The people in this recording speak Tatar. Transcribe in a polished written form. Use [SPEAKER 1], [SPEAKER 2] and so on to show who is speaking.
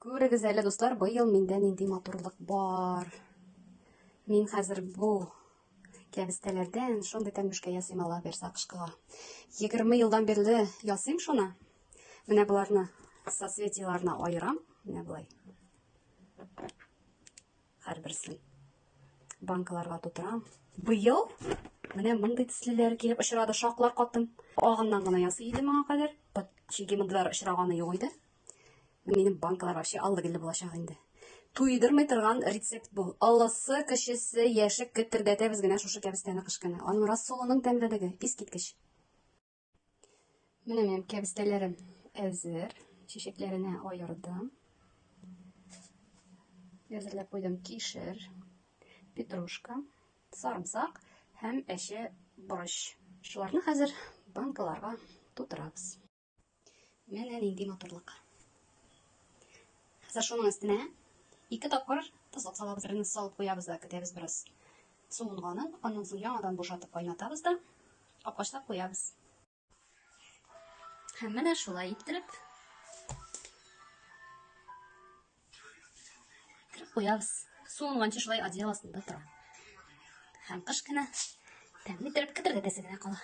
[SPEAKER 1] Күрегез әле, дуслар, быел миндә нинди матурлык бар. Мин хәзер бу кәбестәләрдән шундый тәмлүшкә ясыйм ала берса кышкыга. 20 елдан бирле ясыйм шуны. Менә боларны соцветиеларына аерам. Менә болай. Һәрберсен банкаларга тутырам. Быел менә мондый төслеләр килеп очрады, шаклар каттым. Агыннан гына ясый идем моңа кадәр. Чөнки мондыйлар очраганы юк иде. Минем банкалар вообще аллы-гөлле булачак инде. Туйдырмый торган рецепт бу. Олысы, кечесе, яше кетердәтәбез генә шушы кәбестәне кыш көне. Аның рассолының тәмлелеге искиткеч. Менә минем кәбестәләрем әзер. Чәчәкләренә аердым. Әзерләп куйдым кишер, петрушка, сарымсак һәм әче борыч. Шуларны хәзер банкаларга тутырабыз. Менә нинди матурлык. Хәзер шуның өстенә ике тапкыр тозлык салабыз. Берне салып куябыз да көтәбез бераз суынганын. Аннан соң яңадан бушатып кайнатабыз да капкачлап куябыз. Һәм менә шулай иттереп Кереп куябыз. Суынганчы шулай одеял астында тора. Һәм кыш көне тәмле иттереп кетердәтәсе генә кала.